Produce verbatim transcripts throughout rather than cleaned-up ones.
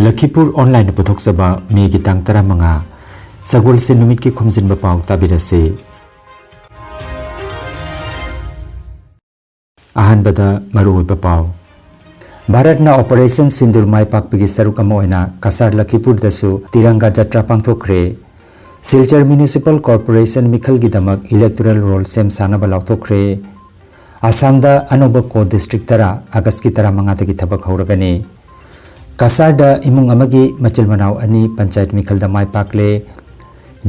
ꯂꯈꯤꯄꯨꯔ ꯑꯣꯟꯂꯥꯏꯟꯅ ꯄꯨꯊꯣꯛꯆꯕ ꯃꯦꯒꯤ ꯇꯥꯡ ꯇꯔꯥꯃꯉꯥ, ꯁꯒꯣꯜꯁꯦꯟ ꯅꯨꯃꯤꯠꯀꯤ ꯈꯣꯝꯖꯤꯟꯕ ꯄꯥꯎ ꯇꯥꯕꯤꯔꯁꯤ꯫ ꯑꯍꯥꯟꯕꯗ ꯃꯔꯨꯑꯣꯏꯕ ꯄꯥꯎ꯫ ꯚꯥꯔꯠꯅ ꯑꯣꯄꯔꯦꯁꯟ ꯁꯤꯟꯗꯨꯔ ꯃꯥꯏ ꯄꯥꯛꯄꯒꯤ ꯁꯔꯨꯛ ꯑꯃ ꯑꯣꯏꯅ ꯀꯁꯥꯔ ꯂꯈꯤꯄꯨꯔꯗꯁꯨ ꯇꯤꯔꯪꯒꯥ ꯖꯇ꯭ꯔꯥ ꯄꯥꯡꯊꯣꯛꯈ꯭ꯔꯦ꯫ ꯁꯤꯜꯆꯔ ꯃ꯭ꯌꯨꯅꯤꯁꯤꯄꯥꯜ ꯀꯣꯔꯄꯣꯔꯦꯁꯟ ꯃꯤꯈꯜꯒꯤꯗꯃꯛ ꯏꯂꯦꯛꯇꯣꯔꯦꯜ ꯔꯣꯜ ꯁꯦꯝ ꯁꯥꯅꯕ ꯂꯥꯎꯊꯣꯛꯈ꯭ꯔꯦ꯫ ꯑꯁꯥꯝꯗ ꯑꯅꯧꯕ ꯀꯣ ꯗꯤꯁꯇ꯭ꯔꯤꯛ ꯇꯔꯥ ꯑꯥꯒꯁꯀꯤ ꯇꯔꯥꯃꯉꯥꯗꯒꯤ ꯊꯕꯛ ꯍꯧꯔꯒꯅꯤ꯫ ꯀꯁꯥꯔꯗ ꯏꯃꯨꯡ ꯑꯃꯒꯤ ꯃꯆꯤꯜ ꯃꯅꯥꯎ ꯑꯅꯤ ꯄꯟꯆꯥꯌꯠ ꯃꯤꯈꯜꯗ ꯃꯥꯏ ꯄꯥꯛꯂꯦ꯫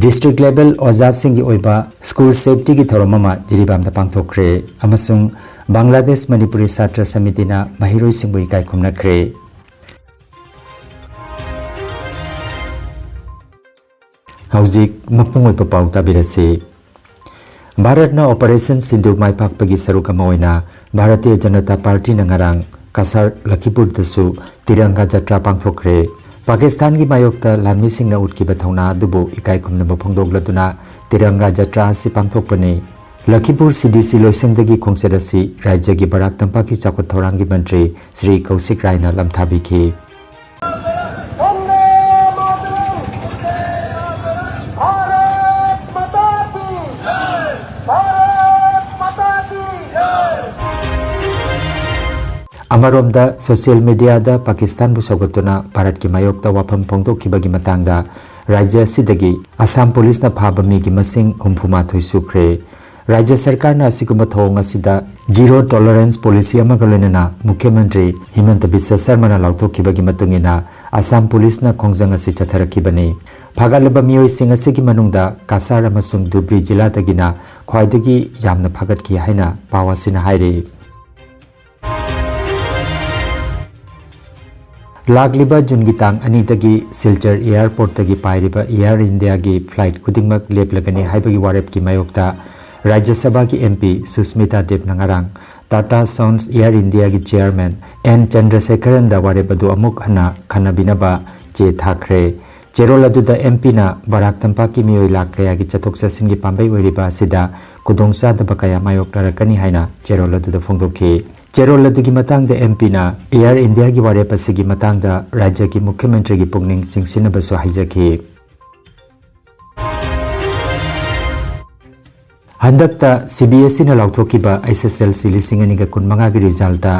ꯗꯤꯁꯇ꯭ꯔꯤꯛ ꯂꯦꯚꯦꯜ ꯑꯣꯖꯥꯁꯤꯡꯒꯤ ꯑꯣꯏꯕ ꯁ꯭ꯀꯨꯜ ꯁꯦꯐꯇꯤꯒꯤ ꯊꯧꯔꯝ ꯑꯃ ꯖꯤꯔꯤꯕꯥꯝꯗ ꯄꯥꯡꯊꯣꯛꯈ꯭ꯔꯦ ꯑꯃꯁꯨꯡ ꯕꯪꯒ꯭ꯂꯥꯗꯦꯁ ꯃꯅꯤꯄꯨꯔꯤ ꯁꯥꯇ꯭ꯔ ꯁꯃꯤꯇꯤꯅ ꯃꯍꯩꯔꯣꯏꯁꯤꯡꯕꯨ ꯏꯀꯥꯏ ꯈꯨꯝꯅꯈ꯭ꯔꯦ꯫ ꯍꯧꯖꯤꯛ ꯃꯄꯨꯡ ꯑꯣꯏꯕ ꯄꯥꯎ ꯇꯥꯕꯤꯔꯁꯤ꯫ ꯚꯥꯔꯠꯅ ꯑꯣꯄꯔꯦꯁꯟ ꯁꯤꯟꯗꯨꯔ ꯃꯥꯏ ꯄꯥꯛꯄꯒꯤ ꯁꯔꯨꯛ ꯑꯃ ꯑꯣꯏꯅ ꯚꯥꯔꯇꯤꯌ ꯖꯅꯇꯥ ꯄꯥꯔꯇꯤꯅ ꯉꯔꯥꯡ ꯀꯁꯥꯔ ꯂꯈꯤꯄꯨꯔꯗꯁꯨ ꯇꯤꯔꯪꯒꯥ ꯖꯇ꯭ꯔꯥ ꯄꯥꯡꯊꯣꯛꯈ꯭ꯔꯦ꯫ ꯄꯥꯀꯤꯁꯇꯥꯟꯒꯤ ꯃꯥꯌꯣꯛꯇ ꯂꯥꯟꯃꯤꯁꯤꯡꯅ ꯎꯠꯈꯤꯕ ꯊꯧꯅꯥ ꯑꯗꯨꯕꯨ ꯏꯀꯥꯏ ꯈꯨꯝꯅꯕ ꯐꯣꯡꯗꯣꯛꯂꯗꯨꯅ ꯇꯤꯔꯪꯒꯥ ꯖꯇ꯭ꯔꯥ ꯑꯁꯤ ꯄꯥꯡꯊꯣꯛꯄꯅꯤ꯫ ꯂꯈꯤꯄꯨꯔ ꯁꯤꯗꯤꯁꯤ ꯂꯣꯏꯁꯪꯗꯒꯤ ꯈꯣꯡꯆꯠ ꯑꯁꯤ ꯔꯥꯖ꯭ꯌꯒꯤ ꯕꯔꯥꯛ ꯇꯝꯄꯥꯛꯀꯤ ꯆꯥꯎꯈꯠ ꯊꯧꯔꯥꯡꯒꯤ ꯃꯟꯇ꯭ꯔꯤ ꯁ꯭ꯔꯤ ꯀꯧꯁꯤꯛ ꯔꯥꯏꯅ ꯂꯝꯊꯥꯕꯤꯈꯤ꯫ वंदे मातरम। भारत माता की जय। भारत माता की जय। ꯑꯃꯔꯣꯝꯗ, ꯁꯣꯁꯤꯌꯦꯜ ꯃꯤꯗꯤꯌꯥꯗ ꯄꯥꯀꯤꯁꯇꯥꯟꯕꯨ ꯁꯧꯒꯠꯇꯨꯅ ꯚꯥꯔꯠꯀꯤ ꯃꯥꯌꯣꯛꯇ ꯋꯥꯐꯝ ꯐꯣꯡꯗꯣꯛꯈꯤꯕꯒꯤ ꯃꯇꯥꯡꯗ ꯔꯥꯖ꯭ꯌ ꯑꯁꯤꯗꯒꯤ ꯑꯁꯥꯝ ꯄꯨꯂꯤꯁꯅ ꯐꯥꯕ ꯃꯤꯒꯤ ꯃꯁꯤꯡ ꯍꯨꯝꯐꯨ ꯃꯥꯊꯣꯏ ꯁꯨꯈ꯭ꯔꯦ꯫ ꯔꯥꯖ꯭ꯌ ꯁꯔꯀꯥꯔꯅ ꯑꯁꯤꯒꯨꯝꯕ ꯊꯧꯑꯣꯡ ꯑꯁꯤꯗ ꯖꯤꯔꯣ ꯇꯣꯂꯔꯦꯟꯁ ꯄꯣꯂꯤꯁꯤ ꯑꯃꯒ ꯂꯣꯏꯅꯅ ꯃꯨꯈ꯭ꯌ ꯃꯟꯇ꯭ꯔꯤ ꯍꯤꯃꯟꯇ ꯕꯤꯁ꯭ꯋ ꯁꯔꯃꯅ ꯂꯥꯎꯊꯣꯛꯈꯤꯕꯒꯤ ꯃꯇꯨꯡ ꯏꯟꯅ ꯑꯁꯥꯝ ꯄꯨꯂꯤꯁꯅ ꯈꯣꯡꯖꯪ ꯑꯁꯤ ꯆꯠꯊꯔꯛꯈꯤꯕꯅꯤ꯫ ꯐꯥꯒꯠꯂꯕ ꯃꯤꯑꯣꯏꯁꯤꯡ ꯑꯁꯤꯒꯤ ꯃꯅꯨꯡꯗ ꯀꯁꯥꯔ ꯑꯃꯁꯨꯡ ꯙꯨꯕ꯭ꯔꯤ ꯖꯤꯂꯥꯗꯒꯤꯅ ꯈ꯭ꯋꯥꯏꯗꯒꯤ ꯌꯥꯝꯅ ꯐꯥꯒꯠꯈꯤ ꯍꯥꯏꯅ ꯄꯥꯎ ꯑꯁꯤꯅ ꯍꯥꯏꯔꯤ꯫ ꯂꯥꯛꯂꯤꯕ ꯖꯨꯟꯒꯤ ꯇꯥꯡ ꯑꯅꯤꯗꯒꯤ ꯁꯤꯜꯆꯔ ꯑꯦꯌꯥꯔꯄꯣꯔꯠꯇꯒꯤ ꯄꯥꯏꯔꯤꯕ ꯑꯦꯌꯥꯔ ꯏꯟꯗꯤꯌꯥꯒꯤ ꯐ꯭ꯂꯥꯏꯠ ꯈꯨꯗꯤꯡꯃꯛ ꯂꯦꯞꯂꯒꯅꯤ ꯍꯥꯏꯕꯒꯤ ꯋꯥꯔꯦꯞꯀꯤ ꯃꯥꯌꯣꯛꯇ ꯔꯥꯖ꯭ꯌ ꯁꯚꯥꯒꯤ ꯑꯦꯝ ꯄꯤ ꯁꯨꯁꯃꯤꯇꯥ ꯗꯦꯕꯅ ꯉꯔꯥꯡ ꯇꯥꯇꯥ ꯁꯣꯟꯁ ꯑꯦꯌꯥꯔ ꯏꯟꯗꯤꯌꯥꯒꯤ ꯆꯦꯌꯔꯃꯦꯟ ꯑꯦꯟ ꯆꯟꯗ꯭ꯔꯁꯦꯈꯔꯟꯗ ꯋꯥꯔꯦꯞ ꯑꯗꯨ ꯑꯃꯨꯛ ꯍꯟꯅ ꯈꯟꯅꯕꯤꯅꯕ ꯆꯦ ꯊꯥꯈ꯭ꯔꯦ꯫ ꯆꯦꯔꯣꯜ ꯑꯗꯨꯗ ꯑꯦꯝ ꯄꯤꯅ ꯕꯔꯥꯛ ꯇꯝꯄꯥꯛꯀꯤ ꯃꯤꯑꯣꯏ ꯂꯥꯈ ꯀꯌꯥꯒꯤ ꯆꯠꯊꯣꯛ ꯆꯠꯁꯤꯟꯒꯤ ꯄꯥꯝꯕꯩ ꯑꯣꯏꯔꯤꯕ ꯑꯁꯤꯗ ꯈꯨꯗꯣꯡꯆꯥꯗꯕ ꯀꯌꯥ ꯃꯥꯌꯣꯛꯅꯔꯛꯀꯅꯤ ꯍꯥꯏꯅ ꯆꯦꯔꯣꯜ ꯑꯗꯨꯗ ꯐꯣꯡꯗꯣꯛꯈꯤ꯫ ꯆꯦꯔꯣꯜ ꯑꯗꯨꯒꯤ ꯃꯇꯥꯡꯗ ꯑꯦꯝ ꯄꯤꯅ ꯑꯦꯌꯔ ꯏꯟꯗꯤꯌꯥꯒꯤ ꯋꯥꯔꯦꯞ ꯑꯁꯤꯒꯤ ꯃꯇꯥꯡꯗ ꯔꯥꯖ꯭ꯌꯒꯤ ꯃꯨꯈ꯭ꯌ ꯃꯟꯇ꯭ꯔꯤꯒꯤ ꯄꯨꯛꯅꯤꯡ ꯆꯤꯡꯁꯤꯟꯅꯕꯁꯨ ꯍꯥꯏꯖꯈꯤ꯫ ꯍꯟꯗꯛꯇ ꯁꯤ ꯕꯤ ꯑꯦꯁ ꯏꯅ ꯂꯥꯎꯊꯣꯛꯈꯤꯕ ꯑꯩꯆ ꯑꯦꯁ ꯑꯦꯜ ꯁꯤ ꯂꯤꯁꯤꯡ ꯑꯅꯤꯒ ꯀꯨꯟꯃꯉꯥꯒꯤ ꯔꯤꯖꯜꯇ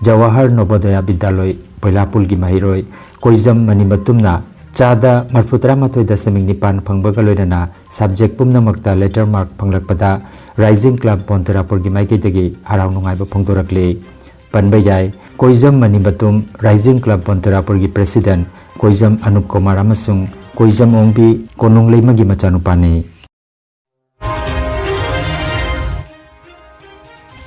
ꯖꯋꯥꯍꯔ ꯅꯣꯕꯣꯗꯌꯥ ꯕꯤꯗ꯭ꯌꯥꯂꯣꯏ ꯄꯣꯏꯂꯥꯄꯨꯜꯒꯤ ꯃꯍꯩꯔꯣꯏ ꯀꯣꯏꯖꯝ ꯃꯅꯤꯃꯇꯨꯝꯅ ꯆꯥꯗ ꯃꯔꯐꯨꯇꯔꯥꯃꯥꯊꯣꯏ ꯗꯁꯃꯤꯛ ꯅꯤꯄꯥꯟ ꯐꯪꯕꯒ ꯂꯣꯏꯅꯅ ꯁꯕꯖꯦꯛ ꯄꯨꯝꯅꯃꯛꯇ ꯂꯦꯇꯔ ꯃꯥꯔꯛ ꯐꯪꯂꯛꯄꯗ ꯔꯥꯏꯖꯤꯡ ꯀ꯭ꯂꯕ ꯕꯣꯟꯇꯨꯔꯥꯄꯨꯔꯒꯤ ꯃꯥꯏꯀꯩꯗꯒꯤ ꯍꯔꯥꯎ ꯅꯨꯡꯉꯥꯏꯕ ꯐꯣꯡꯗꯣꯔꯛꯂꯤ꯫ ꯄꯟꯕ ꯌꯥꯏ, ꯀꯣꯏꯖꯝ ꯃꯅꯤꯃꯇꯨꯝ rising club ꯕꯣꯟꯇꯨꯔꯥꯄꯨꯔꯒꯤ president ꯀꯣꯏꯖꯝ Anup Kumar ꯑꯃꯁꯨꯡ ꯀꯣꯏꯖꯝ ꯑꯣꯡꯕꯤ ꯀꯣꯅꯨꯡ ꯂꯩꯃꯒꯤ ꯃꯆꯥꯅꯨꯄꯥꯅꯤ꯫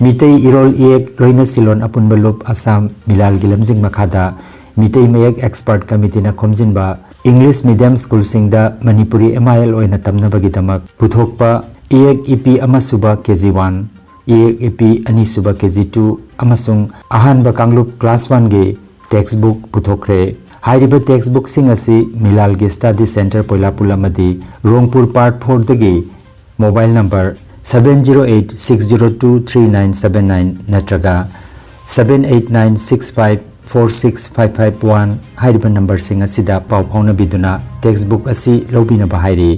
ꯃꯤꯇꯩ ꯏꯔꯣꯜ ꯏꯌꯦꯛ ꯂꯣꯏꯅ ꯁꯤꯂꯣꯟ ꯑꯄꯨꯟꯕ ꯂꯨꯞ ꯑꯁꯥꯝ ꯃꯤꯂꯥꯜꯒꯤ ꯂꯝꯖꯤꯡ ꯃꯈꯥꯗ ꯃꯤꯇꯩ ꯃꯌꯦꯛ ꯑꯦꯛꯁꯄꯔꯠ ꯀꯃꯤꯇꯤꯅ ꯈꯣꯝꯖꯤꯟꯕ ꯏꯪꯂꯤꯁ ꯃꯤꯗꯤꯌꯝ ꯁ꯭ꯀꯨꯜꯁꯤꯡꯗ ꯃꯅꯤꯄꯨꯔꯤ ꯑꯦꯝ ꯑꯥꯏ ꯑꯦꯜ ꯑꯣꯏꯅ ꯇꯝꯅꯕꯒꯤꯗꯃꯛ ꯄꯨꯊꯣꯛꯄ ꯏꯌꯦꯛ ꯏꯄꯤ ꯑꯃꯁꯨꯕ ꯀꯦ ꯖꯤ ꯋꯥꯟ, ꯏꯌꯦꯛ ꯏꯄꯤ ꯑꯅꯤꯁꯨꯕ ꯀꯦ ꯖꯤ ꯇꯨ ꯑꯃꯁꯨꯡ ꯑꯍꯥꯟꯕ ꯀꯥꯡꯂꯨꯞ ꯀ꯭ꯂꯥꯁ ꯋꯥꯟꯒꯤ ꯇꯦꯛꯁꯕꯨꯛ ꯄꯨꯊꯣꯛꯈ꯭ꯔꯦ꯫ ꯍꯥꯏꯔꯤꯕ ꯇꯦꯛꯁꯕꯨꯛꯁꯤꯡ ꯑꯁꯤ ꯃꯤꯂꯥꯜꯒꯤ ꯁ꯭ꯇꯗꯤ ꯁꯦꯟꯇꯔ ꯄꯣꯏꯂꯥꯄꯨꯜ ꯑꯃꯗꯤ ꯔꯣꯡꯄꯨꯔ ꯄꯥꯔꯠ ꯐꯣꯔꯗꯒꯤ mobile number seven zero eight six zero two three nine seven nine ꯅꯠꯇ꯭ꯔꯒ seven eight nine six five four six five five one ꯍꯥꯏꯔꯤꯕ ꯅꯝꯕꯔꯁꯤꯡ ꯑꯁꯤꯗ ꯄꯥꯎ ꯐꯥꯎꯅꯕꯤꯗꯨꯅ ꯇꯦꯛꯁꯕꯨꯛ ꯑꯁꯤ ꯂꯧꯕꯤꯅꯕ ꯍꯥꯏꯔꯤ꯫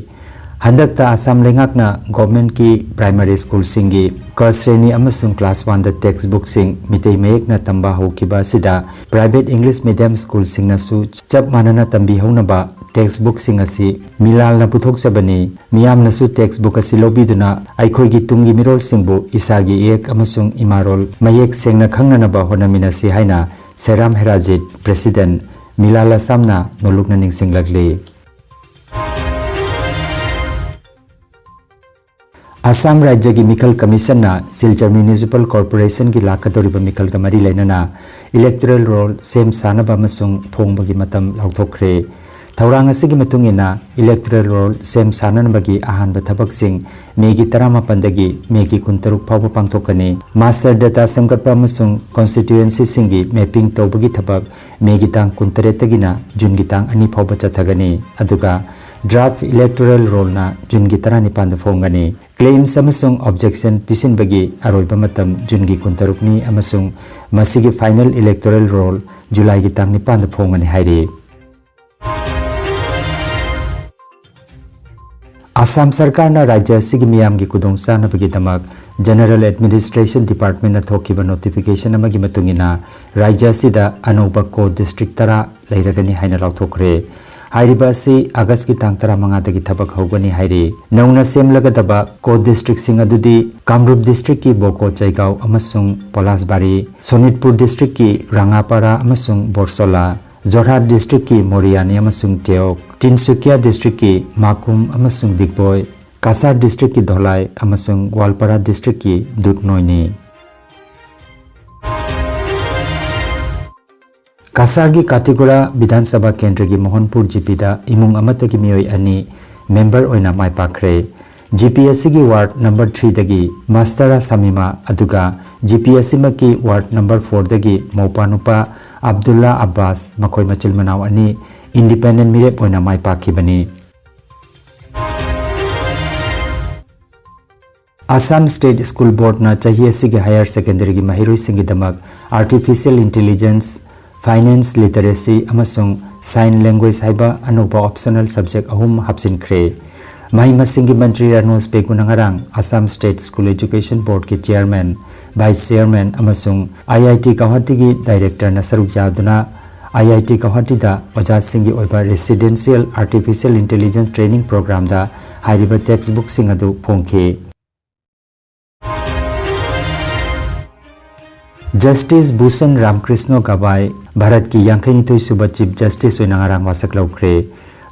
ꯍꯟꯗꯛꯇ ꯑꯁꯥꯝ ꯂꯩꯉꯥꯛꯅ ꯒꯣꯚꯔꯟꯃꯦꯟꯠꯀꯤ ꯄ꯭ꯔꯥꯏꯃꯥꯔꯤ ꯁ꯭ꯀꯨꯜꯁꯤꯡꯒꯤ ꯀ ꯁ꯭ꯔꯦꯅꯤ ꯑꯃꯁꯨꯡ ꯀ꯭ꯂꯥꯁ ꯋꯥꯟꯗ ꯇꯦꯛꯁꯕꯨꯛꯁꯤꯡ ꯃꯤꯇꯩ ꯃꯌꯦꯛꯅ ꯇꯝꯕ ꯍꯧꯈꯤꯕ ꯑꯁꯤꯗ ꯄ꯭ꯔꯥꯏꯚꯦꯠ ꯏꯪꯂꯤꯁ ꯃꯤꯗꯤꯌꯝ ꯁ꯭ꯀꯨꯜꯁꯤꯡꯅꯁꯨ ꯆꯞ ꯃꯥꯟꯅꯅ ꯇꯝꯕꯤꯍꯧꯅꯕ ꯇꯦꯛꯁꯕꯨꯛꯁꯤꯡ ꯑꯁꯤ ꯃꯤꯂꯥꯜꯅ ꯄꯨꯊꯣꯛꯆꯕꯅꯤ꯫ ꯃꯤꯌꯥꯝꯅꯁꯨ ꯇꯦꯛꯁꯕꯨꯛ ꯑꯁꯤ ꯂꯧꯕꯤꯗꯨꯅ ꯑꯩꯈꯣꯏꯒꯤ ꯇꯨꯡꯒꯤ ꯃꯤꯔꯣꯜꯁꯤꯡꯕꯨ ꯏꯁꯥꯒꯤ ꯏꯌꯦꯛ ꯑꯃꯁꯨꯡ ꯏꯃꯥꯔꯣꯜ ꯃꯌꯦꯛ ꯁꯦꯡꯅ ꯈꯪꯅꯅꯕ ꯍꯣꯠꯅꯃꯤꯟꯅꯁꯤ ꯍꯥꯏꯅ ꯁꯦꯔꯥꯝ ꯍꯦꯔꯥꯖꯤꯠ, ꯄ꯭ꯔꯦꯁꯤꯗꯦꯟꯠ, ꯃꯤꯂꯥꯜ ꯑꯁꯥꯝꯅ ꯅꯣꯂꯨꯛꯅ ꯅꯤꯡꯁꯤꯡꯂꯛꯂꯤ꯫ ꯑꯁꯥꯝ ꯔꯥꯖ꯭ꯌꯒꯤ ꯃꯤꯈꯜ ꯀꯃꯤꯁꯟꯅ ꯁꯤꯜꯆꯔ ꯃ꯭ꯌꯨꯅꯤꯁꯤꯄꯥꯜ ꯀꯣꯔꯄꯣꯔꯦꯁꯟꯒꯤ ꯂꯥꯛꯀꯗꯧꯔꯤꯕ ꯃꯤꯈꯜꯒ ꯃꯔꯤ ꯂꯩꯅꯅ ꯏꯂꯦꯛꯇꯣꯔꯦꯜ ꯔꯣꯜ ꯁꯦꯝ ꯁꯥꯅꯕ ꯑꯃꯁꯨꯡ ꯐꯣꯡꯕꯒꯤ ꯃꯇꯝ ꯂꯥꯎꯊꯣꯛꯈ꯭ꯔꯦ꯫ ꯊꯧꯔꯥꯡ ꯑꯁꯤꯒꯤ ꯃꯇꯨꯡ ꯏꯟꯅ, ꯏꯂꯦꯛꯇꯣꯔꯦꯜ ꯔꯣꯜ ꯁꯦꯝ ꯁꯥꯅꯅꯕꯒꯤ ꯑꯍꯥꯟꯕ ꯊꯕꯛꯁꯤꯡ ꯃꯦꯒꯤ ꯇꯔꯥꯃꯥꯄꯟꯗꯒꯤ ꯃꯦꯒꯤ ꯀꯨꯟꯇꯔꯨꯛ ꯐꯥꯎꯕ ꯄꯥꯡꯊꯣꯛꯀꯅꯤ꯫ ꯃꯥꯁꯇꯔ ꯗꯦꯇꯥ ꯁꯦꯝꯒꯠꯄ ꯑꯃꯁꯨꯡ ꯀꯣꯟꯁꯇꯤꯇ꯭ꯌꯨꯑꯦꯟꯁꯤꯁꯤꯡꯒꯤ ꯃꯦꯄꯤꯡ ꯇꯧꯕꯒꯤ ꯊꯕꯛ ꯃꯦꯒꯤ ꯇꯥꯡ ꯀꯨꯟꯇꯔꯦꯠꯇꯒꯤꯅ ꯖꯨꯟꯒꯤ ꯇꯥꯡ ꯑꯅꯤ ꯐꯥꯎꯕ ꯆꯠꯊꯒꯅꯤ꯫ ꯑꯗꯨꯒ Draft electoral rollꯅ ꯖꯨꯟꯒꯤ ꯇꯔꯥꯅꯤꯄꯥꯟꯗ ꯐꯣꯡꯒꯅꯤ꯫ Claims ꯑꯃꯁꯨꯡ objection ꯄꯤꯁꯤꯟꯕꯒꯤ ꯑꯔꯣꯏꯕ ꯃꯇꯝ ꯖꯨꯟꯒꯤ ꯀꯨꯟꯇꯔꯨꯛꯅꯤ ꯑꯃꯁꯨꯡ ꯃꯁꯤꯒꯤ final electoral roll ꯖꯨꯂꯥꯏꯒꯤ ꯇꯥꯡ ꯅꯤꯄꯥꯟꯗ ꯐꯣꯡꯒꯅꯤ ꯍꯥꯏꯔꯤ꯫ ꯑꯁꯥꯝ ꯁꯔꯀꯥꯔꯅ ꯔꯥꯖ꯭ꯌ ꯑꯁꯤꯒꯤ ꯃꯤꯌꯥꯝꯒꯤ ꯈꯨꯗꯣꯡꯆꯥꯅꯕꯒꯤꯗꯃꯛ General Administration Departmentꯅ ꯊꯣꯛꯈꯤꯕ notification ꯑꯃꯒꯤ ꯃꯇꯨꯡ ꯏꯟꯅ ꯔꯥꯖ꯭ꯌ ꯑꯁꯤꯗ ꯑꯅꯧꯕ co district ꯇꯔꯥ ꯂꯩꯔꯒꯅꯤ ꯍꯥꯏꯅ ꯂꯥꯎꯊꯣꯛꯈ꯭ꯔꯦ꯫ ꯍꯥꯏꯔꯤꯕ ꯑꯁꯤ ꯑꯥꯒꯁꯀꯤ ꯇꯥꯡ ꯇꯔꯥꯃꯉꯥꯗꯒꯤ ꯊꯕꯛ ꯍꯧꯒꯅꯤ ꯍꯥꯏꯔꯤ꯫ ꯅꯧꯅ ꯁꯦꯝꯂꯒꯗꯕ co districtꯁꯤꯡ ꯑꯗꯨꯗꯤ ꯀꯥꯝꯔꯨꯞ districtꯀꯤ ꯕꯣꯀꯣ ꯆꯩꯒꯥꯎ ꯑꯃꯁꯨꯡ ꯄꯣꯂꯥꯁꯕꯥꯔꯤ, ꯁꯣꯅꯤꯠꯄꯨꯔ districtꯀꯤ ꯔꯥꯉꯥꯄꯥꯔꯥ ꯑꯃꯁꯨꯡ ꯕꯣꯔꯁꯣꯂꯥ, ꯖꯣꯔꯍꯥꯠ districtꯀꯤ ꯃꯣꯔꯤꯌꯥꯅꯤ ꯑꯃꯁꯨꯡ ꯇꯦꯑꯣꯛ, ꯇꯤꯟꯁꯨꯀꯤꯌꯥ districtꯀꯤ ꯃꯥꯀꯨꯝ ꯑꯃꯁꯨꯡ ꯗꯤꯒꯕꯣꯏ, ꯀꯁꯥꯔ districtꯀꯤ ꯙꯣꯂꯥꯏ ꯑꯃꯁꯨꯡ ꯒ꯭ꯋꯥꯜꯄꯥꯔꯥ districtꯀꯤ ꯗꯨꯙꯅꯣꯏꯅꯤ꯫ ꯀꯁꯥꯔꯒꯤ ꯀꯥꯇꯤꯒꯨꯔꯥ ꯕꯤꯙꯥꯟ ꯁꯚꯥ ꯀꯦꯟꯗ꯭ꯔꯒꯤ ꯃꯣꯍꯟꯄꯨꯔ GPꯗ ꯏꯃꯨꯡ ꯑꯃꯠꯇꯒꯤ ꯃꯤꯑꯣꯏ ꯑꯅꯤ member ꯑꯣꯏꯅ ꯃꯥꯏ ꯄꯥꯛꯈ꯭ꯔꯦ꯫ GP ꯑꯁꯤꯒꯤ ward number threeꯗꯒꯤ ꯃꯥꯁꯇꯔꯥ ꯁꯃꯤꯃꯥ ꯑꯗꯨꯒ GP ꯑꯁꯤꯃꯛꯀꯤ ward number fourꯗꯒꯤ ꯃꯧꯄꯥ ꯅꯨꯄꯥ ꯑꯕꯗꯨꯜꯂꯥ ꯑꯕꯥꯁ, ꯃꯈꯣꯏ ꯃꯆꯤꯜ ꯃꯅꯥꯎ ꯑꯅꯤ independent ꯃꯤꯔꯦꯞ ꯑꯣꯏꯅ ꯃꯥꯏ ꯄꯥꯛꯈꯤꯕꯅꯤ꯫ Assam State School Boardꯅ ꯆꯍꯤ ꯑꯁꯤꯒꯤ higher secondaryꯒꯤ ꯃꯍꯩꯔꯣꯏꯁꯤꯡꯒꯤꯗꯃꯛ Artificial Intelligence, Finance Literacy ꯑꯃꯁꯨꯡ Sign Language ꯍꯥꯏꯕ ꯑꯅꯧꯕ optional subject ꯑꯍꯨꯝ ꯍꯥꯞꯆꯤꯟꯈ꯭ꯔꯦ꯫ ꯃꯍꯩ ꯃꯁꯤꯡꯒꯤ ꯃꯟꯇ꯭ꯔꯤ ꯔꯥꯅꯣꯖ ꯄꯦꯒꯨꯅ ꯉꯔꯥꯡ Assam State School Education Boardꯀꯤ chairman, vice chairman ꯑꯃꯁꯨꯡ IIT ꯒꯧꯍꯥꯇꯤꯒꯤ directorꯅ ꯁꯔꯨꯛ ꯌꯥꯗꯨꯅ IIT ꯒꯧꯍꯥꯇꯤꯗ ꯑꯣꯖꯥꯁꯤꯡꯒꯤ ꯑꯣꯏꯕ Residential Artificial Intelligence Training Programꯗ ꯍꯥꯏꯔꯤꯕ textbookꯁꯤꯡ ꯑꯗꯨ ꯐꯣꯡꯈꯤ꯫ Justice ꯚꯨꯁꯟ ꯔꯥꯝꯀ꯭ꯔꯤꯁꯅ ꯒꯚꯥꯏ, ꯚꯥꯔꯠꯀꯤ ꯌꯥꯡꯈꯩꯅꯤꯊꯣꯏ ꯁꯨꯕ Chief Justice ꯑꯣꯏꯅ ꯉꯔꯥꯡ ꯋꯥꯁꯛ ꯂꯧꯈ꯭ꯔꯦ꯫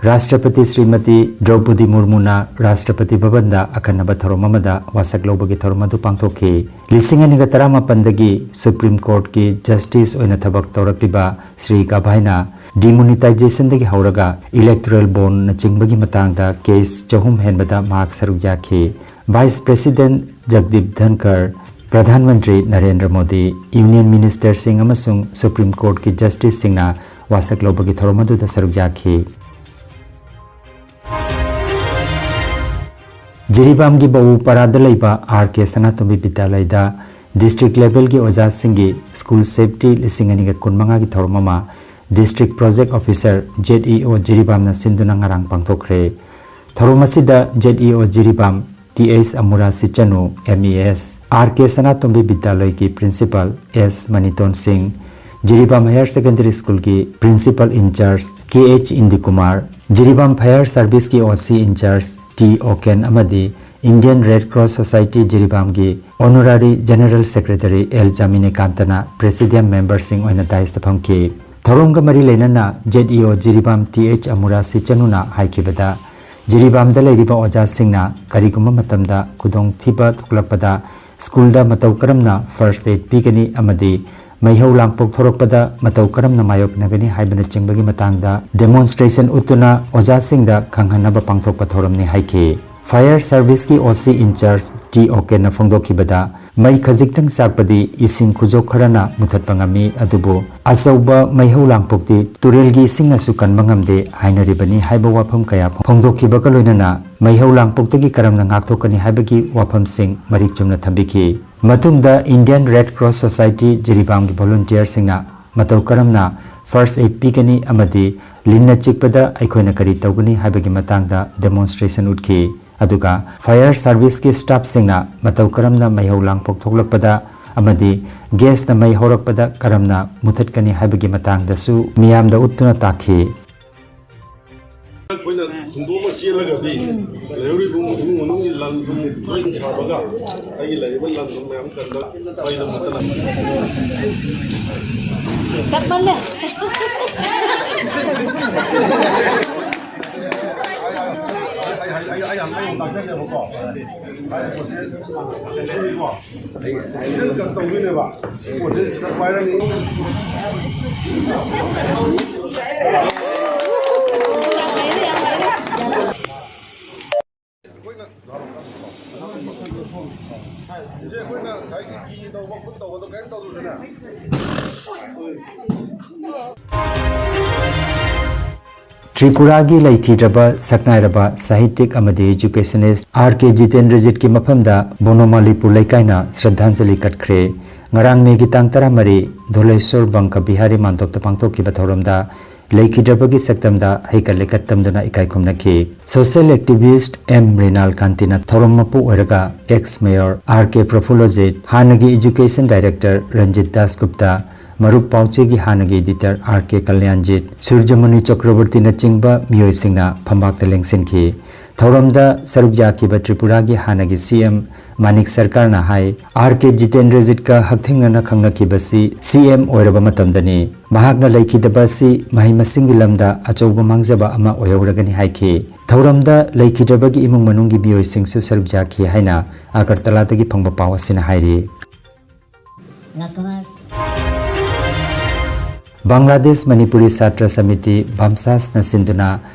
ꯔꯥꯁꯇ꯭ꯔꯄꯇꯤ ꯁ꯭ꯔꯤꯃꯇꯤ ꯗ꯭ꯔꯧꯄꯗꯤ ꯃꯨꯔꯃꯨꯅ ꯔꯥꯁꯇ꯭ꯔꯄꯇꯤ ꯚꯕꯟꯗ ꯑꯈꯟꯅꯕ ꯊꯧꯔꯝ ꯑꯃꯗ ꯋꯥꯁꯛ ꯂꯧꯕꯒꯤ ꯊꯧꯔꯝ ꯑꯗꯨ ꯄꯥꯡꯊꯣꯛꯈꯤ꯫ ꯂꯤꯁꯤꯡ ꯑꯅꯤꯒ ꯇꯔꯥꯃꯥꯄꯟꯗꯒꯤ Supreme Courtꯀꯤ Justice ꯑꯣꯏꯅ ꯊꯕꯛ ꯇꯧꯔꯛꯂꯤꯕ ꯁ꯭ꯔꯤ ꯒꯚꯥꯏꯅ demonetizationꯗꯒꯤ ꯍꯧꯔꯒ electoral bondꯅꯆꯤꯡꯕꯒꯤ ꯃꯇꯥꯡꯗ case ꯆꯍꯨꯝ ꯍꯦꯟꯕꯗ ꯃꯍꯥꯛ ꯁꯔꯨꯛ ꯌꯥꯈꯤ꯫ Vice President ꯖꯒꯗꯤꯞ ꯙꯟꯈꯔ, Pradhan Mantri Narendra Modi, Union Ministerꯁꯤꯡ ꯑꯃꯁꯨꯡ Supreme Courtꯀꯤ Justiceꯁꯤꯡꯅ ꯋꯥꯁꯛ ꯂꯧꯕꯒꯤ ꯊꯧꯔꯝ ꯑꯗꯨꯗ ꯁꯔꯨꯛ ꯌꯥꯈꯤ꯫ ꯖꯤꯔꯤꯕꯥꯝꯒꯤ ꯕꯕꯨꯄꯥꯔꯥꯗ ꯂꯩꯕ ꯑꯥꯔ ꯀꯦ ꯁꯅꯥꯇꯣꯝꯕꯤ ꯕꯤꯗ꯭ꯌꯥꯂꯌꯗ district levelꯒꯤ ꯑꯣꯖꯥꯁꯤꯡꯒꯤ School Safety ꯂꯤꯁꯤꯡ ꯑꯅꯤꯒ ꯀꯨꯟꯃꯉꯥꯒꯤ ꯊꯧꯔꯝ ꯑꯃ District Project Officer, Z E O, ꯖꯤꯔꯤꯕꯥꯝꯅ ꯁꯤꯟꯗꯨꯅ ꯉꯔꯥꯡ ꯄꯥꯡꯊꯣꯛꯈ꯭ꯔꯦ꯫ ꯊꯧꯔꯝ ꯑꯁꯤꯗ Z E O Jiribam T H ꯑꯃꯨꯔꯥ ꯁꯤꯆꯅꯨ, M E S, R K ꯁꯅꯥꯇꯣꯝꯕꯤ ꯕꯤꯗ꯭ꯌꯥꯂꯌꯒꯤ Principal S Maniton Singh, Jiribam Higher Secondary Schoolꯒꯤ Principal in charge K H ꯏꯟꯗꯤꯀꯨꯃꯥꯔ, Jiribam Fire Serviceꯀꯤ O C in charge T ꯀꯣꯀꯦꯟ ꯑꯃꯗꯤ Indian Red Cross Society ꯖꯤꯔꯤꯕꯥꯝꯒꯤ Honorary General Secretary L ꯖꯥꯃꯤꯅꯤꯀꯥꯟꯇꯅ Presidium memberꯁꯤꯡ ꯑꯣꯏꯅ daisꯇ ꯐꯝꯈꯤ꯫ ꯊꯧꯔꯝꯒ ꯃꯔꯤ ꯂꯩꯅꯅ Z E O Jiribam T H ꯑꯃꯨꯔꯥ ꯁꯤꯆꯅꯨꯅ ꯍꯥꯏꯈꯤꯕꯗ, ꯖꯤꯔꯤꯕꯥꯝꯗ ꯂꯩꯔꯤꯕ ꯑꯣꯖꯥꯁꯤꯡꯅ ꯀꯔꯤꯒꯨꯝꯕ ꯃꯇꯝꯗ ꯈꯨꯗꯣꯡꯊꯤꯕ ꯊꯣꯛꯂꯛꯄꯗ schoolꯗ ꯃꯇꯧ ꯀꯔꯝꯅ first aid ꯄꯤꯒꯅꯤ ꯑꯃꯗꯤ ꯃꯩꯍꯧ ꯂꯥꯡꯄꯣꯛ ꯊꯣꯔꯛꯄꯗ ꯃꯇꯧ ꯀꯔꯝꯅ ꯃꯥꯌꯣꯛꯅꯒꯅꯤ ꯍꯥꯏꯕꯅꯆꯤꯡꯕꯒꯤ ꯃꯇꯥꯡꯗ demonstration ꯎꯠꯇꯨꯅ ꯑꯣꯖꯥꯁꯤꯡꯗ ꯈꯪꯍꯟꯅꯕ ꯄꯥꯡꯊꯣꯛꯄ ꯊꯧꯔꯝꯅꯤ ꯍꯥꯏꯈꯤ꯫ Fire Serviceꯀꯤ O C in charge T ꯀꯣꯀꯦꯟꯅ ꯐꯣꯡꯗꯣꯛꯈꯤꯕꯗ, ꯃꯩ ꯈꯖꯤꯛꯇꯪ ꯆꯥꯛꯄꯗꯤ ꯏꯁꯤꯡ ꯈꯨꯖꯣꯞ ꯈꯔꯅ ꯃꯨꯊꯠꯄ ꯉꯝꯃꯤ, ꯑꯗꯨꯕꯨ ꯑꯆꯧꯕ ꯃꯩꯍꯧ ꯂꯥꯡꯄꯣꯛꯇꯤ ꯇꯨꯔꯦꯜꯒꯤ ꯏꯁꯤꯡꯅꯁꯨ ꯀꯟꯕ ꯉꯝꯗꯦ ꯍꯥꯏꯅꯔꯤꯕꯅꯤ ꯍꯥꯏꯕ ꯋꯥꯐꯝ ꯀꯌꯥ ꯐꯣꯡꯗꯣꯛꯈꯤꯕꯒ ꯂꯣꯏꯅꯅ ꯃꯩꯍꯧ ꯂꯥꯡꯄꯣꯛꯇꯒꯤ ꯀꯔꯝꯅ ꯉꯥꯛꯊꯣꯛꯀꯅꯤ ꯍꯥꯏꯕꯒꯤ ꯋꯥꯐꯝꯁꯤꯡ ꯃꯔꯤꯛ ꯆꯨꯝꯅ ꯊꯝꯕꯤꯈꯤ꯫ ꯃꯇꯨꯡꯗ Indian Red Cross Society ꯖꯤꯔꯤꯕꯥꯝꯒꯤ volunteerꯁꯤꯡꯅ ꯃꯇꯧ ꯀꯔꯝꯅ first aid ꯄꯤꯒꯅꯤ ꯑꯃꯗꯤ ꯂꯤꯟꯅ ꯆꯤꯛꯄꯗ ꯑꯩꯈꯣꯏꯅ ꯀꯔꯤ ꯇꯧꯒꯅꯤ ꯍꯥꯏꯕꯒꯤ ꯃꯇꯥꯡꯗ demonstration ꯎꯠꯈꯤ꯫ ꯑꯗꯨꯒ Fire Serviceꯀꯤ staffꯁꯤꯡꯅ ꯃꯇꯧ ꯀꯔꯝꯅ ꯃꯩꯍꯧ ꯂꯥꯡꯄꯣꯛ ꯊꯣꯛꯂꯛꯄꯗ ꯑꯃꯗꯤ gasꯅ ꯃꯩ ꯍꯧꯔꯛꯄꯗ ꯀꯔꯝꯅ ꯃꯨꯊꯠꯀꯅꯤ ꯍꯥꯏꯕꯒꯤ ꯃꯇꯥꯡꯗꯁꯨ ꯃꯤꯌꯥꯝꯗ ꯎꯠꯇꯨꯅ ꯇꯥꯛꯈꯤ꯫ ꯑꯩꯈꯣꯏꯅ ꯍꯨꯟꯗꯣꯛꯑꯒ ꯆꯦꯜꯂꯒꯗꯤ ꯂꯩꯍꯧꯔꯤꯕ ꯏꯃꯨꯡ ꯃꯅꯨꯡꯒꯤ ꯂꯟ ꯊꯨꯝ ꯂꯣꯏ ꯁꯥꯕꯒ ꯑꯩꯒꯤ ꯂꯩꯔꯤꯕ ꯂꯟ ꯊꯨꯝ ꯃꯌꯥꯝ ꯀꯟꯕ ꯃꯩꯗ ꯃꯨꯠꯇꯅ꯫ ꯇꯞꯃꯜꯂꯦ꯫ ꯑꯩ ꯍꯥꯏ-, ꯑꯩ, ꯑꯩ ꯌꯥꯝ ꯇꯥꯏꯅ ꯇꯥꯛꯆꯒꯦꯕꯀꯣ꯫ ꯍꯥꯏꯔꯤꯕ ꯄꯣꯠꯁꯦ ꯁꯦꯝꯗꯣꯛꯏꯀꯣ꯫ ꯁꯤꯗ ꯇꯧꯗꯣꯏꯅꯦꯕ꯫ ꯄꯣꯠꯁꯦ ꯁꯤꯗ ꯄꯥꯏꯔꯅꯤ꯫ ꯏꯆꯦ, ꯑꯩꯈꯣꯏꯅ ꯉꯁꯥꯏꯒꯤ ꯀꯤ ꯇꯧꯕ ꯈꯨꯠ ꯇꯧꯕꯗꯣ ꯀꯔꯤꯝ ꯇꯧꯗ꯭ꯔꯁꯨꯅꯦ꯫ ꯇ꯭ꯔꯤꯄꯨꯔꯥꯒꯤ ꯂꯩꯈꯤꯗ꯭ꯔꯕ ꯁꯛꯅꯥꯏꯔꯕ ꯁꯥꯍꯤꯇꯤꯛ ꯑꯃꯗꯤ educationist R K ꯖꯤꯇꯦꯟꯗ꯭ꯔꯖꯤꯠꯀꯤ ꯃꯐꯝꯗ ꯕꯣꯅꯣꯃꯥꯂꯤꯄꯨꯔ ꯂꯩꯀꯥꯏꯅ ꯁ꯭ꯔꯗ꯭ꯙꯥꯟꯖꯂꯤ ꯀꯠꯈ꯭ꯔꯦ꯫ ꯉꯔꯥꯡ ꯃꯦꯒꯤ ꯇꯥꯡ ꯇꯔꯥꯃꯔꯤ, ꯙꯣꯂꯦꯁꯣꯔ ꯕꯪꯀ ꯕꯤꯍꯥꯔꯤ ꯃꯥꯟꯗꯣꯞꯇ ꯄꯥꯡꯊꯣꯛꯈꯤꯕ ꯊꯧꯔꯝꯗ ꯂꯩꯈꯤꯗ꯭ꯔꯕꯒꯤ ꯁꯛꯇꯝꯗ ꯍꯩꯀꯠ ꯂꯩꯀꯠ ꯇꯝꯗꯨꯅ ꯏꯀꯥꯏ ꯈꯨꯝꯅꯈꯤ꯫ Social activist M ꯔꯤꯅꯥꯜ ꯀꯥꯟꯇꯤꯅ ꯊꯧꯔꯝ ꯃꯄꯨ ꯑꯣꯏꯔꯒ ex mayor R K ꯄ꯭ꯔꯐꯨꯜꯂꯖꯤꯠ, ꯍꯥꯟꯅꯒꯤ education director ꯔꯟꯖꯤꯠ ꯗꯥꯁ ꯒꯨꯞꯇ, ꯃꯔꯨꯞ ꯄꯥꯎꯆꯦꯒꯤ ꯍꯥꯟꯅꯒꯤ editor R K ꯀꯜꯌꯥꯟꯖꯤꯠ, ꯁꯨꯔꯖꯃꯨꯅꯤ ꯆꯀ꯭ꯔꯕꯔꯇꯤꯅꯆꯤꯡꯕ ꯃꯤꯑꯣꯏꯁꯤꯡꯅ ꯐꯝꯕꯥꯛꯇ ꯂꯦꯡꯁꯤꯟꯈꯤ꯫ ꯊꯧꯔꯝꯗ ꯁꯔꯨꯛ ꯌꯥꯈꯤꯕ ꯇ꯭ꯔꯤꯄꯨꯔꯥꯒꯤ ꯍꯥꯟꯅꯒꯤ C M ꯃꯥꯅꯤꯛ ꯁꯔꯀꯥꯔꯅ ꯍꯥꯏ, R K ꯖꯤꯇꯦꯟꯗ꯭ꯔꯖꯤꯠꯀ ꯍꯛꯊꯦꯡꯅꯅ ꯈꯪꯅꯈꯤꯕꯁꯤ C M ꯑꯣꯏꯔꯕ ꯃꯇꯝꯗꯅꯤ꯫ ꯃꯍꯥꯛꯅ ꯂꯩꯈꯤꯗꯕ ꯑꯁꯤ ꯃꯍꯩ ꯃꯁꯤꯡꯒꯤ ꯂꯝꯗ ꯑꯆꯧꯕ ꯃꯥꯡꯖꯕ ꯑꯃ ꯑꯣꯏꯍꯧꯔꯒꯅꯤ ꯍꯥꯏꯈꯤ꯫ ꯊꯧꯔꯝꯗ ꯂꯩꯈꯤꯗ꯭ꯔꯕꯒꯤ ꯏꯃꯨꯡ ꯃꯅꯨꯡꯒꯤ ꯃꯤꯑꯣꯏꯁꯤꯡꯁꯨ ꯁꯔꯨꯛ ꯌꯥꯈꯤ ꯍꯥꯏꯅ ꯑꯒꯔꯇꯂꯥꯗꯒꯤ ꯐꯪꯕ ꯄꯥꯎ ꯑꯁꯤꯅ ꯍꯥꯏꯔꯤ꯫ ꯕꯪꯒ꯭ꯂꯥꯗꯦꯁ ꯃꯅꯤꯄꯨꯔꯤ ꯁꯥꯇ꯭ꯔ ꯁꯃꯤꯇꯤ, ꯕꯥꯝꯁꯥꯁꯅ ꯁꯤꯟꯗꯨꯅ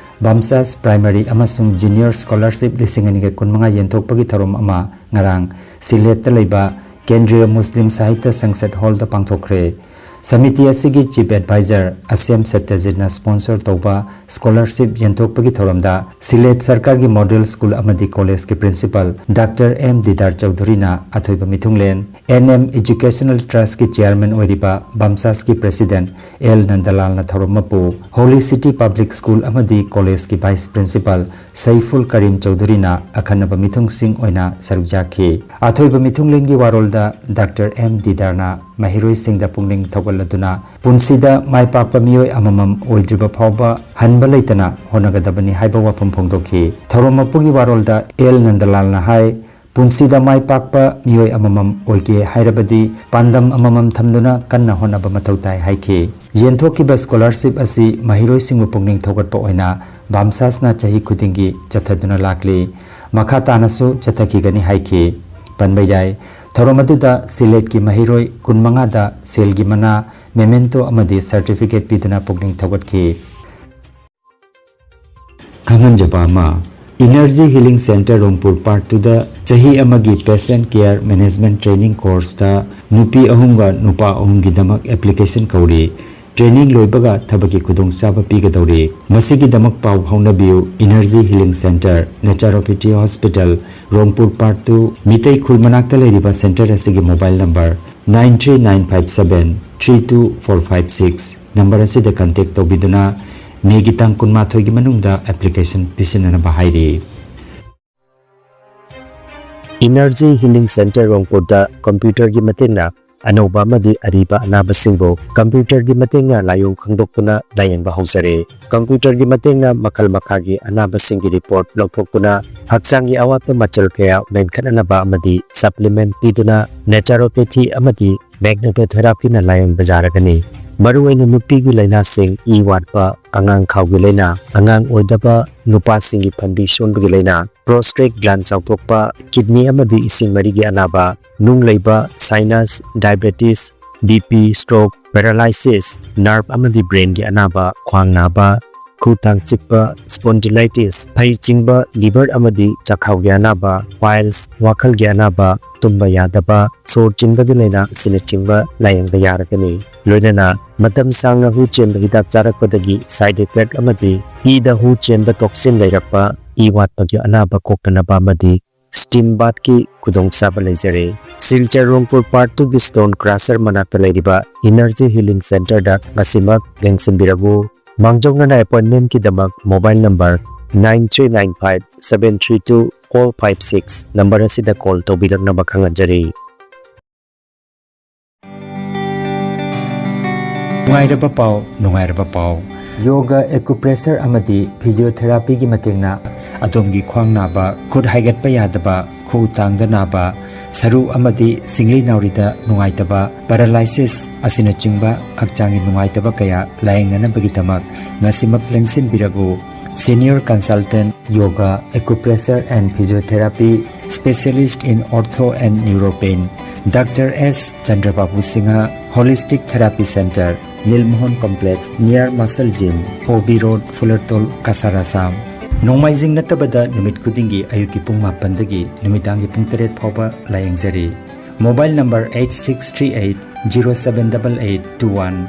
ꯕꯥꯝꯁꯥꯁ primary ꯑꯃꯁꯨꯡ junior scholarship ꯂꯤꯁꯤꯡ ꯑꯅꯤꯒ ꯀꯨꯟꯃꯉꯥ ꯌꯦꯟꯊꯣꯛꯄꯒꯤ ꯊꯧꯔꯝ ꯑꯃ ꯉꯔꯥꯡ ꯁꯤꯂꯦꯠꯇ ꯂꯩꯕ ꯀꯦꯟꯗ꯭ꯔꯤꯌꯥ ꯃꯨꯁꯂꯤꯝ ꯁꯥꯍꯤꯇ꯭ꯌ ꯁꯪꯁꯠ ꯍꯣꯜꯗ ꯄꯥꯡꯊꯣꯛꯈ꯭ꯔꯦ꯫ ꯁꯃꯤꯇꯤ ꯑꯁꯤꯒꯤ chief advisor ꯑꯁꯦꯝ ꯁꯠꯇꯖꯤꯠꯅ sponsor ꯇꯧꯕ scholarship ꯌꯦꯟꯊꯣꯛꯄꯒꯤ ꯊꯧꯔꯝꯗ ꯁꯤꯂꯦꯠ ꯁꯔꯀꯥꯔꯒꯤ model school ꯑꯃꯗꯤ collegeꯀꯤ principal Doctor M ꯗꯤꯗꯥꯔ ꯆꯧꯙꯨꯔꯤꯅ ꯑꯊꯣꯏꯕ ꯃꯤꯊꯨꯡꯂꯦꯟ, N M Educational Trustꯀꯤ chairman ꯑꯣꯏꯔꯤꯕ ꯕꯥꯝꯁꯥꯁꯀꯤ president L ꯅꯟꯗꯂꯥꯜꯅ ꯊꯧꯔꯝ ꯃꯄꯨ, Holy City Public School ꯑꯃꯗꯤ collegeꯀꯤ vice principal ꯁꯩꯐꯨꯜ ꯀꯔꯤꯝ ꯆꯧꯙꯨꯔꯤꯅ ꯑꯈꯟꯅꯕ ꯃꯤꯊꯨꯡꯁꯤꯡ ꯑꯣꯏꯅ ꯁꯔꯨꯛ ꯌꯥꯈꯤ꯫ ꯑꯊꯣꯏꯕ ꯃꯤꯊꯨꯡꯂꯦꯟꯒꯤ ꯋꯥꯔꯣꯜꯗ Doctor M ꯗꯤꯗꯥꯔꯅ ꯃꯍꯩꯔꯣꯏꯁꯤꯡꯗ ꯄꯨꯛꯅꯤꯡ ꯊꯧꯒꯠꯂꯗꯨꯅ ꯄꯨꯟꯁꯤꯗ ꯃꯥꯏ ꯄꯥꯛꯄ ꯃꯤꯑꯣꯏ ꯑꯃꯃꯝ ꯑꯣꯏꯗ꯭ꯔꯤꯕ ꯐꯥꯎꯕ ꯍꯟꯕ ꯂꯩꯇꯅ ꯍꯣꯠꯅꯒꯗꯕꯅꯤ ꯍꯥꯏꯕ ꯋꯥꯐꯝ ꯐꯣꯡꯗꯣꯛꯈꯤ꯫ ꯊꯧꯔꯝ ꯃꯄꯨꯒꯤ ꯋꯥꯔꯣꯜꯗ L ꯅꯟꯗꯂꯥꯜꯅ ꯍꯥꯏ, ꯄꯨꯟꯁꯤꯗ ꯃꯥꯏ ꯄꯥꯛꯄ ꯃꯤꯑꯣꯏ ꯑꯃꯃꯝ ꯑꯣꯏꯒꯦ ꯍꯥꯏꯔꯕꯗꯤ ꯄꯥꯟꯗꯝ ꯑꯃꯃꯝ ꯊꯝꯗꯨꯅ ꯀꯟꯅ ꯍꯣꯠꯅꯕ ꯃꯊꯧ ꯇꯥꯏ ꯍꯥꯏꯈꯤ꯫ ꯌꯦꯟꯊꯣꯛꯈꯤꯕ scholarship ꯑꯁꯤ ꯃꯍꯩꯔꯣꯏꯁꯤꯡꯕꯨ ꯄꯨꯛꯅꯤꯡ ꯊꯧꯒꯠꯄ ꯑꯣꯏꯅ ꯕꯥꯝꯁꯥꯁꯅ ꯆꯍꯤ ꯈꯨꯗꯤꯡꯒꯤ ꯆꯠꯊꯗꯨꯅ ꯂꯥꯛꯂꯤ꯫ ꯃꯈꯥ ꯇꯥꯅꯁꯨ ꯆꯠꯊꯈꯤꯒꯅꯤ ꯍꯥꯏꯈꯤ꯫ ꯄꯟꯕ ꯌꯥꯏ, ꯊꯧꯔꯝ ꯑꯗꯨꯗ ꯁꯤꯂꯦꯠꯀꯤ ꯃꯍꯩꯔꯣꯏ ꯀꯨꯟꯃꯉꯥꯗ ꯁꯦꯜꯒꯤ ꯃꯅꯥ, memento ꯑꯃꯗꯤ certificate ꯄꯤꯗꯨꯅ ꯄꯨꯛꯅꯤꯡ ꯊꯧꯒꯠꯈꯤ꯫ ꯈꯪꯍꯟꯖꯕ ꯑꯃ, Energy Healing Center ꯔꯣꯡꯄꯨꯔ Part Twoꯗ ꯆꯍꯤ ꯑꯃꯒꯤ Patient Care Management Training Courseꯇ ꯅꯨꯄꯤ ꯑꯍꯨꯝꯒ ꯅꯨꯄꯥ ꯑꯍꯨꯝꯒꯤꯗꯃꯛ application ꯀꯧꯔꯤ꯫ Training ꯂꯣꯏꯕꯒ ꯊꯕꯛꯀꯤ ꯈꯨꯗꯣꯡꯆꯥꯕ ꯄꯤꯒꯗꯧꯔꯤ꯫ ꯃꯁꯤꯒꯤꯗꯃꯛ ꯄꯥꯎ ꯐꯥꯎꯅꯕꯤꯌꯨ, Energy Healing Center, Naturopathy Hospital, ꯔꯣꯡꯄꯨꯔ Part two, Meitei ꯈꯨꯜ ꯃꯅꯥꯛꯇ ꯂꯩꯔꯤꯕ center ꯑꯁꯤꯒꯤ mobile number nine three nine five seven three two four five six number ꯑꯁꯤꯗ contact ꯇꯧꯕꯤꯗꯨꯅ ꯃꯦꯒꯤ ꯇꯥꯡ ꯀꯨꯟꯃꯥꯊꯣꯏꯒꯤ ꯃꯅꯨꯡꯗ application ꯄꯤꯁꯤꯟꯅꯅꯕ ꯍꯥꯏꯔꯤ꯫ Energy Healing Center ꯔꯣꯡꯄꯨꯔꯗ computerꯒꯤ ꯃꯇꯦꯡꯅ ꯑꯅꯧꯕ ꯑꯃꯗꯤ ꯑꯔꯤꯕ ꯑꯅꯥꯕꯁꯤꯡꯕꯨ computerꯒꯤ ꯃꯇꯦꯡꯅ ꯂꯥꯏꯑꯣꯡ ꯈꯪꯗꯣꯛꯇꯨꯅ ꯂꯥꯌꯦꯡꯕ ꯍꯧꯖꯔꯦ꯫ Computerꯒꯤ ꯃꯇꯦꯡꯅ ꯃꯈꯜ ꯃꯈꯥꯒꯤ ꯑꯅꯥꯕꯁꯤꯡꯒꯤ report ꯂꯧꯊꯣꯛꯇꯨꯅ ꯍꯛꯆꯥꯡꯒꯤ ꯑꯋꯥꯠꯄ ꯃꯆꯜ ꯀꯌꯥ ꯃꯦꯟꯈꯠꯅꯅꯕ ꯑꯃꯗꯤ supplement ꯄꯤꯗꯨꯅ naturopathy ꯑꯃꯗꯤ magnetotherapyꯅ ꯂꯥꯌꯦꯡꯕ ꯌꯥꯔꯒꯅꯤ꯫ ꯃꯔꯨꯑꯣꯏꯅ ꯅꯨꯄꯤꯒꯤ ꯂꯥꯏꯅꯥꯁꯤꯡ, ꯏ ꯋꯥꯠꯄ, ꯑꯉꯥꯡ ꯈꯥꯎꯒꯤ ꯂꯥꯏꯅꯥ, ꯑꯉꯥꯡ ꯑꯣꯏꯗꯕ, ꯅꯨꯄꯥꯁꯤꯡꯒꯤ ꯐꯟꯕꯤ ꯁꯣꯟꯕꯒꯤ ꯂꯥꯏꯅꯥ, prostate gland ꯆꯥꯎꯊꯣꯛꯄ, kidney ꯑꯃꯗꯤ ꯏꯁꯤꯡ ꯃꯔꯤꯒꯤ ꯑꯅꯥꯕ, ꯅꯨꯡ ꯂꯩꯕ, sinus, diabetes, BP, stroke, paralysis, nerve ꯑꯃꯗꯤ brainꯒꯤ ꯑꯅꯥꯕ, ꯈ꯭ꯋꯥꯡ ꯅꯥꯕ, ꯈꯨ ꯇꯥꯡ ꯆꯤꯛꯄ, spondylitis, ꯐꯩ ꯆꯤꯡꯕ, liver ꯑꯃꯗꯤ ꯆꯥꯛꯈꯥꯎꯒꯤ ꯑꯅꯥꯕ, piles, ꯋꯥꯈꯜꯒꯤ ꯑꯅꯥꯕ, ꯇꯨꯝꯕ ꯌꯥꯗꯕ, ꯁꯣꯔ ꯆꯤꯟꯕꯒꯤ ꯂꯥꯏꯅꯥ ꯑꯁꯤꯅꯆꯤꯡꯕ ꯂꯥꯌꯦꯡꯕ ꯌꯥꯔꯒꯅꯤ꯫ ꯂꯣꯏꯅꯅ ꯃꯇꯝ ꯁꯥꯡꯅ ꯍꯨ ꯆꯦꯟꯕ ꯍꯤꯗꯥꯛ ꯆꯥꯔꯛꯄꯗꯒꯤ side effect ꯑꯃꯗꯤ ꯏꯗ ꯍꯨ ꯆꯦꯟꯕ toxin ꯂꯩꯔꯛꯄ, ꯏ ꯋꯥꯠꯄꯒꯤ ꯑꯅꯥꯕ ꯀꯣꯛꯇꯅꯕ ꯑꯃꯗꯤ steam bathꯀꯤ ꯈꯨꯗꯣꯡꯆꯥꯕ ꯂꯩꯖꯔꯦ꯫ ꯁꯤꯜꯆꯔ ꯔꯣꯡꯄꯨꯔ Part twoꯒꯤ stone crusher ꯃꯅꯥꯛꯇ ꯂꯩꯔꯤꯕ Energy Healing Centerꯗ ꯉꯁꯤꯃꯛ ꯂꯦꯡꯁꯤꯟꯕꯤꯔꯛꯎ꯫ ꯃꯥꯡꯖꯧꯅꯅ appointmentꯀꯤꯗꯃꯛ mobile number nine three nine five seven three two four five six number ꯑꯁꯤꯗ call ꯇꯧꯕꯤꯔꯛꯅꯕ ꯈꯪꯍꯟꯖꯔꯤ꯫ ꯅꯨꯡꯉꯥꯏꯔꯕ ꯄꯥꯎ, ꯅꯨꯡꯉꯥꯏꯔꯕ ꯄꯥꯎ꯫ Yoga, acupressure ꯑꯃꯗꯤ physiotherapyꯒꯤ ꯃꯇꯦꯡꯅ ꯑꯗꯣꯝꯒꯤ ꯈ꯭ꯋꯥꯡ ꯅꯥꯕ, ꯈꯨꯠ ꯍꯥꯏꯒꯠꯄ ꯌꯥꯗꯕ, ꯈꯨꯎ ꯇꯥꯡꯗ ꯅꯥꯕ, ꯁꯔꯨ ꯑꯃꯗꯤ ꯁꯤꯡꯂꯤ ꯅꯥꯎꯔꯤꯗ ꯅꯨꯡꯉꯥꯏꯇꯕ, paralysis ꯑꯁꯤꯅꯆꯤꯡꯕ ꯍꯛꯆꯥꯡꯒꯤ ꯅꯨꯡꯉꯥꯏꯇꯕ ꯀꯌꯥ ꯂꯥꯌꯦꯡꯅꯅꯕꯒꯤꯗꯃꯛ ꯉꯁꯤꯃꯛ ꯂꯦꯡꯁꯤꯟꯕꯤꯔꯛꯎ꯫ Senior Consultant, Yoga, Acupressure and Physiotherapy, Specialist in Ortho and Neuropain, Doctor S Chandrababu Singha, Holistic Therapy Center, Nilmohan Complex, near Muscle Gym, O B Road, Fulertol, Cachar, Assam. ꯅꯣꯡꯃꯥꯏꯖꯤꯡ ꯅꯠꯇꯕꯗ ꯅꯨꯃꯤꯠ ꯈꯨꯗꯤꯡꯒꯤ ꯑꯌꯨꯛꯀꯤ ꯄꯨꯡ ꯃꯥꯄꯟꯗꯒꯤ ꯅꯨꯃꯤꯗꯥꯡꯒꯤ ꯄꯨꯡ ꯇꯔꯦꯠ ꯐꯥꯎꯕ ꯂꯥꯌꯦꯡꯖꯔꯤ꯫ Mobile number eight six three eight zero seven eight eight two one꯫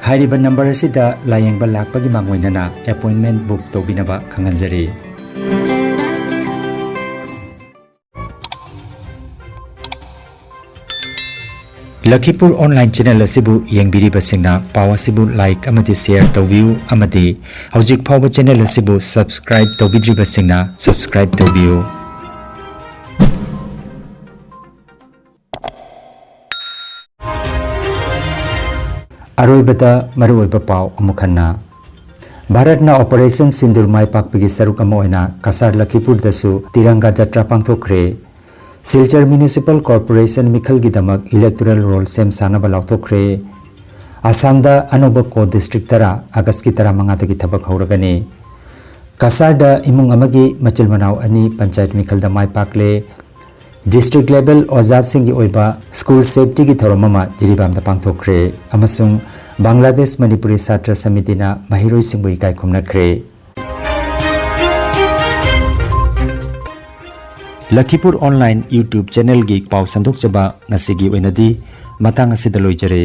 ꯍꯥꯏꯔꯤꯕ ꯅꯝꯕꯔ ꯑꯁꯤꯗ ꯂꯥꯌꯦꯡꯕ ꯂꯥꯛꯄꯒꯤ ꯃꯥꯡꯑꯣꯏꯅꯅ ꯑꯦꯄꯣꯏꯟꯃꯦꯟ ꯕꯨꯛ ꯇꯧꯕꯤꯅꯕ ꯈꯪꯍꯟꯖꯔꯤ꯫ ꯂꯈꯤꯄꯨꯔ ꯑꯣꯟꯂꯥꯏꯟ ꯆꯦꯅꯦꯜ ꯑꯁꯤꯕꯨ ꯌꯦꯡꯕꯤꯔꯤꯕꯁꯤꯡꯅ ꯄꯥꯎ ꯑꯁꯤꯕꯨ ꯂꯥꯏꯛ ꯑꯃꯗꯤ ꯁꯦꯌꯔ ꯇꯧꯕꯤꯌꯨ ꯑꯃꯗꯤ ꯍꯧꯖꯤꯛ ꯐꯥꯎꯕ ꯆꯦꯅꯦꯜ ꯑꯁꯤꯕꯨ ꯁꯕꯁꯀ꯭ꯔꯥꯏꯕ ꯇꯧꯕꯤꯗ꯭ꯔꯤꯕꯁꯤꯡꯅ ꯁꯕꯁꯀ꯭ꯔꯥꯏꯕ ꯇꯧꯕꯤꯌꯨ꯫ ꯑꯔꯣꯏꯕꯗ ꯃꯔꯨꯑꯣꯏꯕ ꯄꯥꯎ ꯑꯃꯨꯛ ꯍꯟꯅ꯫ ꯚꯥꯔꯠꯅ ꯑꯣꯄꯔꯦꯁꯟ ꯁꯤꯟꯗꯨꯔ ꯃꯥꯏ ꯄꯥꯛꯄꯒꯤ ꯁꯔꯨꯛ ꯑꯃ ꯑꯣꯏꯅ ꯀꯁꯥꯔ ꯂꯈꯤꯄꯨꯔꯗꯁꯨ ꯇꯤꯔꯪꯒꯥ ꯖꯇ꯭ꯔꯥ ꯄꯥꯡꯊꯣꯛꯈ꯭ꯔꯦ꯫ ꯁꯤꯜꯆꯔ ꯃ꯭ꯌꯨꯅꯤꯁꯤꯄꯥꯜ ꯀꯣꯔꯄꯣꯔꯦꯁꯟ ꯃꯤꯈꯜꯒꯤꯗꯃꯛ ꯏꯂꯦꯛꯇꯣꯔꯦꯜ ꯔꯣꯜ ꯁꯦꯝ ꯁꯥꯅꯕ ꯂꯥꯎꯊꯣꯛꯈ꯭ꯔꯦ꯫ ꯑꯁꯥꯝꯗ ꯑꯅꯧꯕ ꯀꯣ ꯗꯤꯁꯇ꯭ꯔꯤꯛ ꯇꯔꯥ ꯑꯥꯒꯁꯀꯤ ꯇꯔꯥꯃꯉꯥꯗꯒꯤ ꯊꯕꯛ ꯍꯧꯔꯒꯅꯤ꯫ ꯀꯁꯥꯔꯗ ꯏꯃꯨꯡ ꯑꯃꯒꯤ ꯃꯆꯤꯜ ꯃꯅꯥꯎ ꯑꯅꯤ ꯄꯟꯆꯥꯌꯠ ꯃꯤꯈꯜꯗ ꯃꯥꯏ ꯄꯥꯛꯂꯦ꯫ ꯗꯤꯁꯇ꯭ꯔꯤꯛ ꯂꯦꯚꯦꯜ ꯑꯣꯖꯥꯁꯤꯡꯒꯤ ꯑꯣꯏꯕ ꯁ꯭ꯀꯨꯜ ꯁꯦꯐꯇꯤꯒꯤ ꯊꯧꯔꯝ ꯑꯃ ꯖꯤꯔꯤꯕꯥꯝꯗ ꯄꯥꯡꯊꯣꯛꯈ꯭ꯔꯦ ꯑꯃꯁꯨꯡ ꯕꯪꯒ꯭ꯂꯥꯗꯦꯁ ꯃꯅꯤꯄꯨꯔꯤ ꯁꯥꯇ꯭ꯔ ꯁꯃꯤꯇꯤꯅ ꯃꯍꯩꯔꯣꯏꯁꯤꯡꯕꯨ ꯏꯀꯥꯏ ꯈꯨꯝꯅꯈ꯭ꯔꯦ꯫ ꯂꯈꯤꯄꯨꯔ ꯑꯣꯟꯂꯥꯏꯟ YouTube ꯆꯦꯅꯦꯜꯒꯤ ꯄꯥꯎ ꯁꯟꯗꯣꯛꯆꯕ ꯉꯁꯤꯒꯤ ꯑꯣꯏꯅꯗꯤ ꯃꯇꯥꯡ ꯑꯁꯤꯗ ꯂꯣꯏꯖꯔꯦ꯫